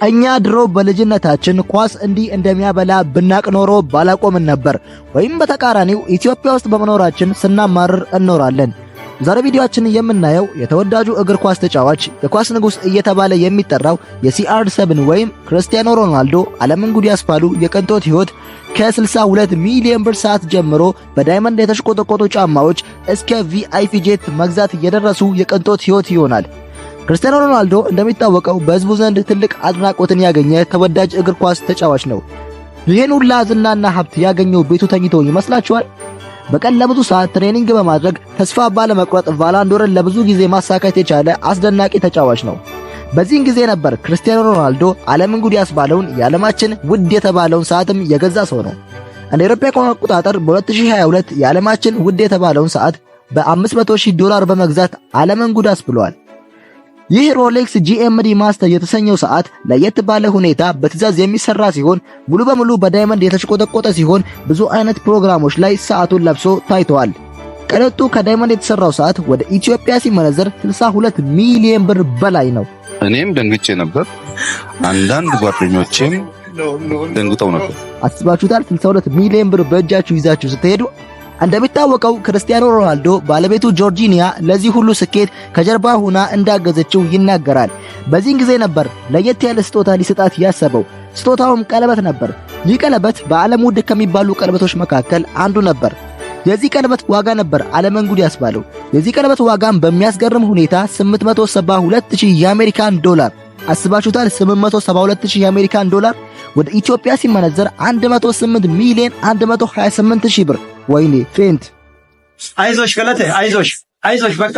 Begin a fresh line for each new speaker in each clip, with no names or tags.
እኛ ድሮ በልጅነታችን ኳስ እንዲህ እንደሚያበላ ብናቅ ኖሮ ባላቆምን ነበር። ወይም በተቃራኒው ኢትዮጵያ ውስጥ በመኖራችን ስናማርር እንኖራለን። ዛሬ ቪዲዮአችን የምናየው የተወዳጁ እግር ኳስ ተጫዋች፣ የኳስ ንጉሥ እየተባለ የሚጠራው የ CR7 ወይም ክርስቲያኖ ሮናልዶ ዓለምን ጉድ ያስባሉ የቅንጦት ሕይወት፣ ከ62 ሚሊዮን ብር ሰዓት ጀምሮ በ diamond የተሽቆጠቆጡ ጫማዎች እስከ VIP jet መግዛት የደረሱ የቅንጦት ሕይወት ይሆናል። ክርስቲያኖ ሮናልዶ እንደሚታወቀው በሕዝቡ ዘንድ ትልቅ አድናቆትን ያገኘ ተወዳጅ እግር ኳስ ተጫዋች ነው። ይህን ሁላ ዝናና ሀብት ያገኘው ቤቱ ተኝቶ ይመስላችኋል? በቀን ለብዙ ሰዓት training በማድረግ፣ ተስፋ ባለመቁረጥ ቫላንዶርን ለብዙ ጊዜ ማሳካት የቻለ አስደናቂ ተጫዋች ነው። በዚህን ጊዜ ነበር ክርስቲያኖ ሮናልዶ ዓለምን ጉድ ያስባለውን የዓለማችን ውድ የተባለውን ሰዓትም የገዛ ሰው ነው። እንደ አውሮፓውያን አቆጣጠር በ2022 የዓለማችን ውድ የተባለውን ሰዓት በ500 ሺህ ዶላር በመግዛት ዓለምን ጉድ አስብሏል። ይህ Rolex GMT Master የተሰኘው ሰዓት ለየት ባለ ሁኔታ በትዕዛዝ የሚሰራ ሲሆን፣ ሙሉ በሙሉ በ diamond የተሽቆጠቆጠ ሲሆን፣ ብዙ አይነት ፕሮግራሞች ላይ ሰዓቱን ለብሶ ታይተዋል። ቅንጡ ከ diamond የተሰራው ሰዓት ወደ ኢትዮጵያ ሲመነዘር 62 ሚሊዮን ብር በላይ ነው።
እኔም ደንግጬ ነበር። አንዳንድ ጓደኞቼም ደንግጠው ነበር።
አስባችሁታል? 62 ሚሊዮን ብር በእጃችሁ ይዛችሁ ስትሄዱ። እንደሚታወቀው ክርስቲያኖ ሮናልዶ ባለቤቱ ጆርጂኒያ ለዚህ ሁሉ ስኬት ከጀርባ ሆና እንዳገዘችው ይናገራል። በዚህን ጊዜ ነበር ለየት ያለ ስጦታ ሊሰጣት ያሰበው። ስጦታውም ቀለበት ነበር። ይህ ቀለበት በዓለም ውድ ከሚባሉ ቀለበቶች መካከል አንዱ ነበር። የዚህ ቀለበት ዋጋ ነበር ዓለምን ጉድ ያስባለው። የዚህ ቀለበት ዋጋም በሚያስገርም ሁኔታ 872,000 የአሜሪካን ዶላር። አስባችሁታል? 872,000 የአሜሪካን ዶላር ወደ ኢትዮጵያ ሲመነዘር 108 ሚሊዮን 128 ሺህ ብር። ወይኔ faint!
አይዞሽ ገለቴ፣ አይዞሽ፣ አይዞሽ። በቃ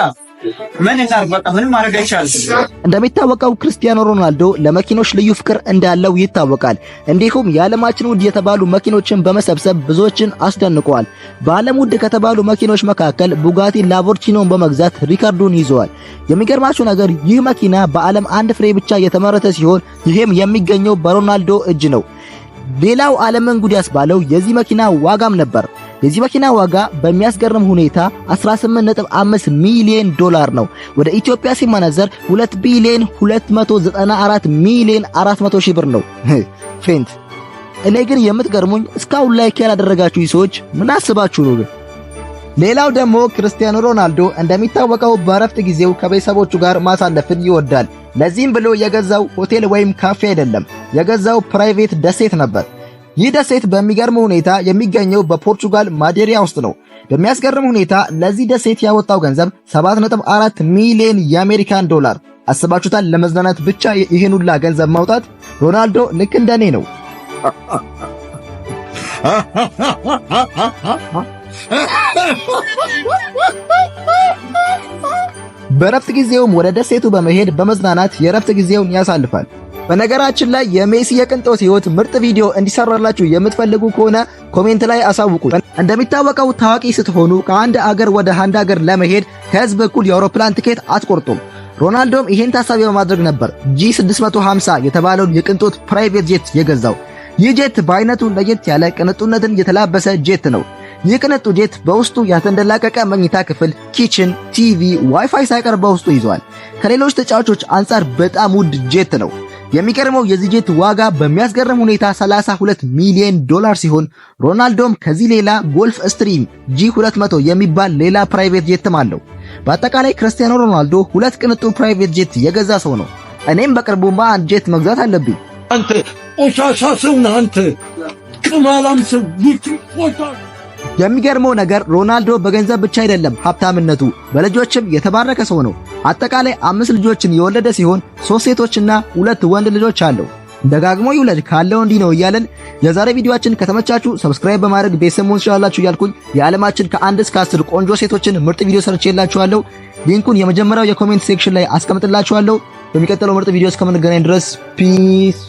ምን እናድርግ? በቃ ምንም ማድረግ አይቻልም።
እንደሚታወቀው ክርስቲያኖ ሮናልዶ ለመኪኖች ልዩ ፍቅር እንዳለው ይታወቃል። እንዲሁም የዓለማችን ውድ የተባሉ መኪኖችን በመሰብሰብ ብዙዎችን አስደንቀዋል። በዓለም ውድ ከተባሉ መኪኖች መካከል ቡጋቲ ላምቦርጂኒን በመግዛት ሪከርዱን ይዘዋል። የሚገርማችሁ ነገር ይህ መኪና በዓለም አንድ ፍሬ ብቻ የተመረተ ሲሆን፣ ይህም የሚገኘው በሮናልዶ እጅ ነው። ሌላው ዓለምን ጉድ ያስባለው የዚህ መኪና ዋጋም ነበር። የዚህ መኪና ዋጋ በሚያስገርም ሁኔታ 18.5 ሚሊዮን ዶላር ነው። ወደ ኢትዮጵያ ሲመነዘር 2 ቢሊዮን 294 ሚሊዮን 400 ሺህ ብር ነው። Faint! እኔ ግን የምትገርሙኝ እስካሁን like ያላደረጋችሁ ሰዎች ምን አስባችሁ ነው ግን? ሌላው ደግሞ ክርስቲያኖ ሮናልዶ እንደሚታወቀው በእረፍት ጊዜው ከቤተሰቦቹ ጋር ማሳለፍን ይወዳል። ለዚህም ብሎ የገዛው ሆቴል ወይም ካፌ አይደለም፣ የገዛው private ደሴት ነበር። ይህ ደሴት በሚገርም ሁኔታ የሚገኘው በፖርቹጋል ማዴሪያ ውስጥ ነው። በሚያስገርም ሁኔታ ለዚህ ደሴት ያወጣው ገንዘብ 7.4 ሚሊዮን የአሜሪካን ዶላር። አስባችሁታል? ለመዝናናት ብቻ ይህን ሁላ ገንዘብ ማውጣት። ሮናልዶ ልክ እንደኔ ነው። በረፍት ጊዜውም ወደ ደሴቱ በመሄድ በመዝናናት የረፍት ጊዜውን ያሳልፋል። በነገራችን ላይ የሜሲ የቅንጦት ህይወት ምርጥ ቪዲዮ እንዲሰራላችሁ የምትፈልጉ ከሆነ comment ላይ አሳውቁ። እንደሚታወቀው ታዋቂ ስትሆኑ ከአንድ አገር ወደ አንድ አገር ለመሄድ ከህዝብ እኩል የአውሮፕላን ትኬት አትቆርጡም። ሮናልዶም ይሄን ታሳቢ በማድረግ ነበር G650 የተባለውን የቅንጦት private jet የገዛው። ይህ ጄት በአይነቱ ለየት ያለ ቅንጡነትን የተላበሰ ጄት ነው። ይህ ቅንጡ ጄት በውስጡ ያልተንደላቀቀ መኝታ ክፍል፣ kitchen፣ TV፣ WiFi ሳይቀር በውስጡ ይዟል። ከሌሎች ተጫዋቾች አንጻር በጣም ውድ ጄት ነው። የሚገርመው የዚህ ጄት ዋጋ በሚያስገርም ሁኔታ 32 ሚሊዮን ዶላር ሲሆን፣ ሮናልዶም ከዚህ ሌላ Gulfstream G200 የሚባል ሌላ private jet ም አለው። በአጠቃላይ ክርስቲያኖ ሮናልዶ ሁለት ቅንጡ private jet የገዛ ሰው ነው። እኔም በቅርቡማ አንድ ጄት መግዛት አለብኝ።
አንተ ቆሻሻ ሰው ነህ። አንተ ቅማላም ሰው፣ ቆሻሻ።
የሚገርመው ነገር ሮናልዶ በገንዘብ ብቻ አይደለም ሀብታምነቱ፣ በልጆችም የተባረከ ሰው ነው። አጠቃላይ አምስት ልጆችን የወለደ ሲሆን ሶስት ሴቶችና ሁለት ወንድ ልጆች አለው። ደጋግሞ ይውለድ፣ ካለው እንዲህ ነው እያለን የዛሬ ቪዲዮአችን ከተመቻችሁ subscribe በማድረግ ቤተሰብ መሆን ትችላላችሁ እያልኩኝ፣ የዓለማችን ከ1 እስከ 10 ቆንጆ ሴቶችን ምርጥ ቪዲዮ ሰርቼላችኋለሁ። Link ኡን የመጀመሪያው የ comment section ላይ አስቀምጥላችኋለሁ። በሚቀጥለው ምርጥ ቪዲዮ እስከምንገናኝ ድረስ peace።